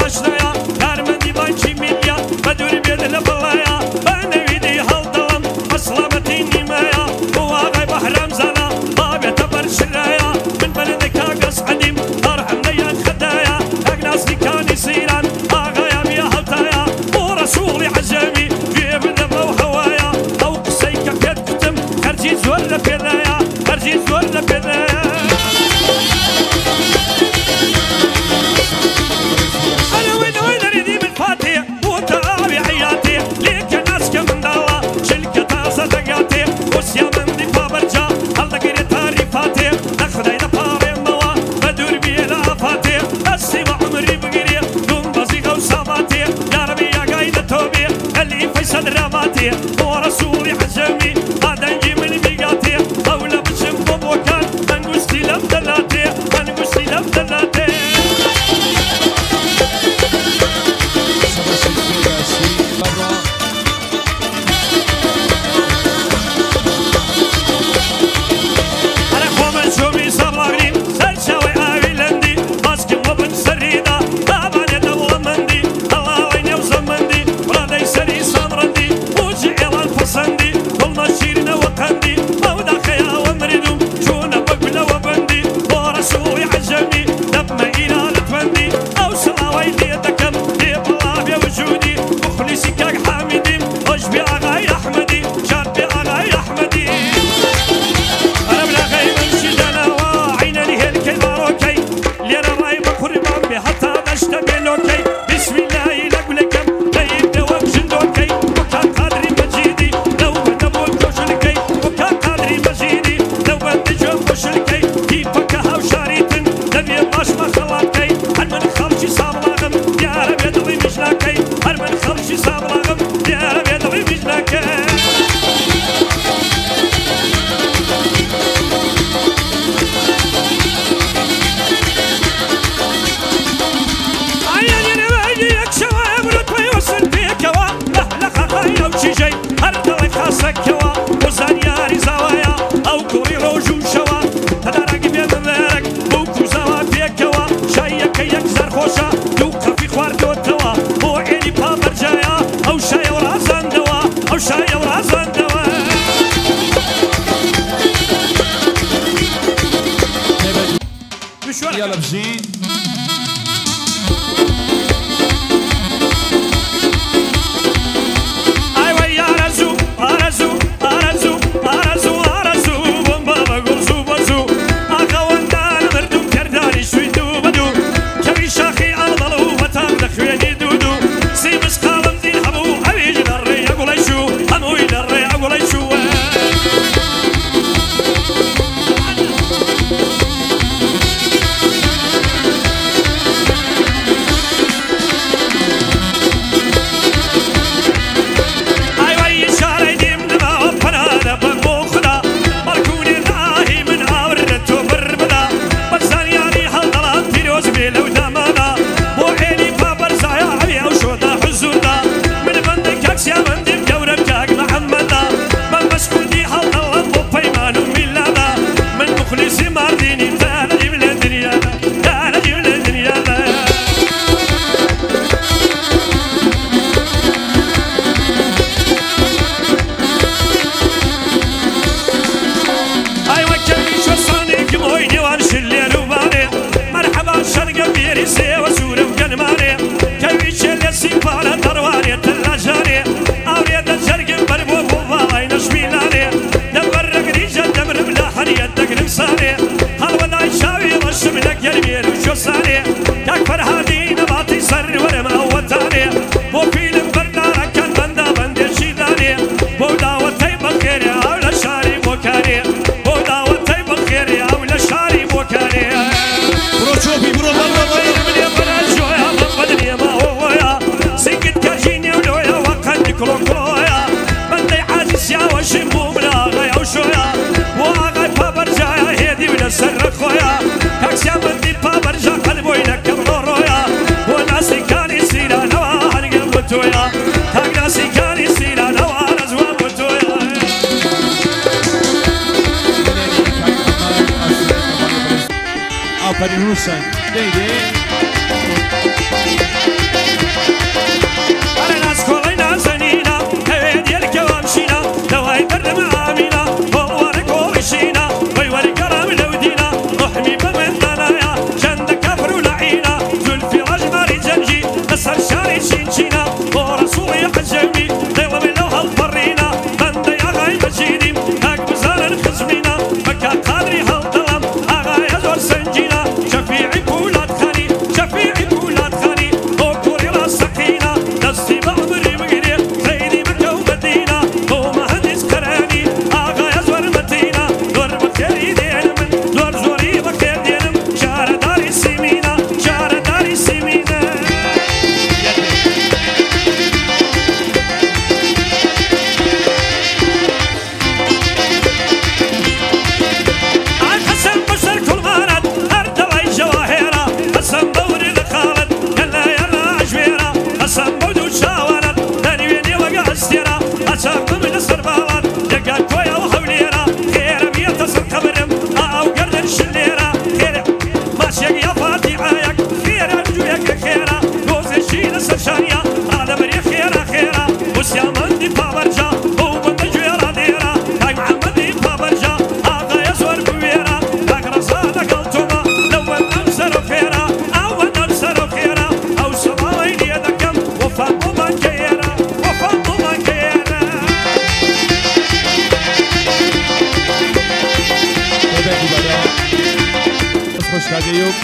ئاشنایا کارمەندی بانکی میلیا بە دوور بێت لە بەڵایا بە نەویدی هەڵدەڵم بە سڵامەتی نیمەیە بۆ ئاغای بەهرام زانا بابێتە بەر شرایە من بەرەندە کاک ئەسعەدیم ئەرحەم لەیان خەدایە کاک ناسری کانی سیران ئاغایا بیە هەڵتایە بۆ ڕەسووڵی عەجەمی گوێ بدە بەو هەوایە ئەو قسەی کە پێت گوتم خەرجی زۆر لە پێدایە خەرجی زۆر لە پێدایە. ورسولي عجمي هذا من ميقاتي أولا بشم بوكان أنقشتي لم دلاتي أنقشتي لم دلاتي. أنا خومن شومي صبلاغريم سرشاوي آوي لندي ماسكم وبن سريدا طبعا يدور مندي الله وين يوزمندي ورادي سري صبرندي پسندی دڵما شیرنە وەقەندی ئەودا خەیاوە مردوم چۆنە بەگولەوە بەندی بۆ ڕەسووڵی عەجەمی دەبمە ئیرانت بەندی ئەو سڵاوەی لێ دەکەم لێ بەڵا بێ وجودی مخلیسی کاک حامیدیم خۆش بێ ئاغای ئەحمەدی شاد بێ ئاغای ئەحمەدی. ئەرە بلاغەی من شیدەنەوە عینەنی هێلکەی باڕۆکەی لێرە ڕای بە قوربان بێ هەتا دەشتە بێلۆکەی بسم اللهی لە گولەکەم دەیب بێ وەک ژندۆکەی وەکان قادری مەجیدی يلا بجين. ايوه يا رزو ارزو ارزو ارزو ارزو بابا قرزو بزو اخوان مردم كرداني شوي دو بدو كبي شاخي ارضلو وتام دخويني دودو سي مسقالم دين حبو حبيج دري اقول شو اموي دري اقول شو. آفرین حسین. دیدی؟ شینچینە بۆ ڕەسوڵی عەجەمی دڵم لەو هەڵپەڕینە بەندەی ئاغای مەجیدیم کاک بزانن خزمینە بەکا قادری هەڵدەڵم ئاغایە زۆر سەنگینە شەفیعی پولادخانی شەفیعی پولادخانی بۆ کوڕی ڕاستەقینە دەستی بە عومری بگرێ خەیری مەکە و مەدینە بۆ مەهەندیس قەرانی ئاغایە زۆر مەتینە زۆر بەخێری دێنم من زۆر زۆری بەخێر دێنم شارەداری سیمینە شارەداری سیمینە. قسم بەسەر کوڵمانت هەر دەڵای جەواهێرە قسم بەوری لە خاڵت یەلا یەلا ئەژمێرە قسم بەو دوو چاوانت دەنوێنێ وەگە ئەستێرە ئەچاق بم لەسەر باڵات دەگات کۆیە و هەولێرە خێرە بیەتە سەر قەبرم ئاو گەردن شلێرە خێرە ماچێک یا فاتیحەیەک خێرە جوویەکە خێرە گۆزێکی لەسەر شانیە ڕادەبەرێ خێرە خێرە وسیامەندی پابەرجا بۆ بەندە گوێڕا دێرە کاک محەممەدی پابەرجا ئاغایە زۆر بوێرە کاک ڕەزا لەگەڵ تۆمە لەوەندەم سەر و خێرە ئەوەندەم سەر و خێرە ئەو سەواڵی لێ دەکەم وەفا بۆمان کەیێرە وەفا بۆمان کەیێرە. بەدەنگی بەڕێ دەست خۆش کاک ئەیوب.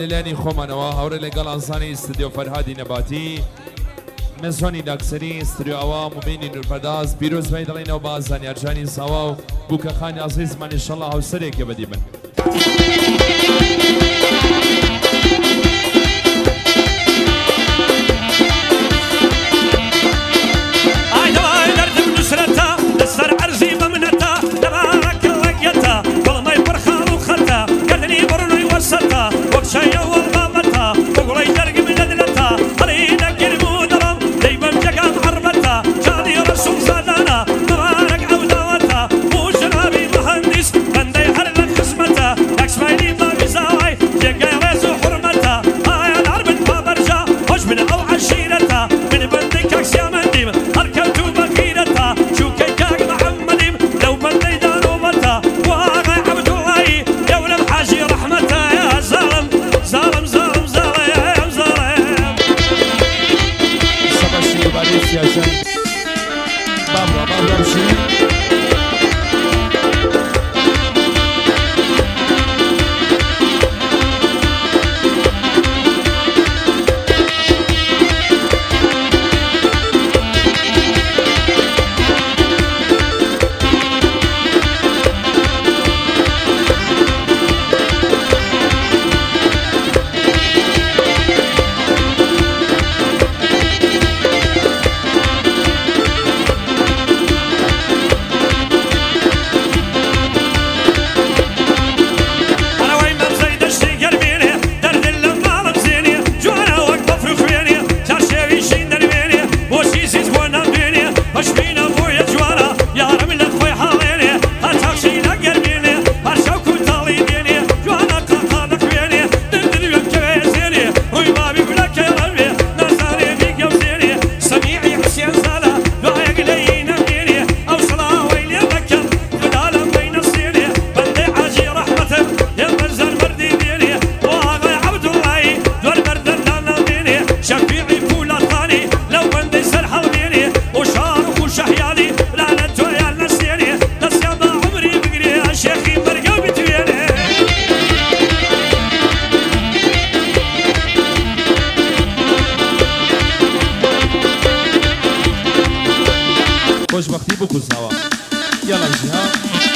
لەلایەنی خۆمانەوە هاوڕێ لەگەڵ ئازانی ستودیۆ فەرهادی نەباتی مێزوانی لاکسەری ستودیۆ ئەوا موبینی نورپەرداز پیرۆزبایی دەڵێنەوە بە زانیارجانی زاوا و بووکەخانی ئازیزمان ئینشەڵڵا هاوسەرێکێ بەدی بن. خۆشبەختی بکوزنەوە. یاڵا بژی ها.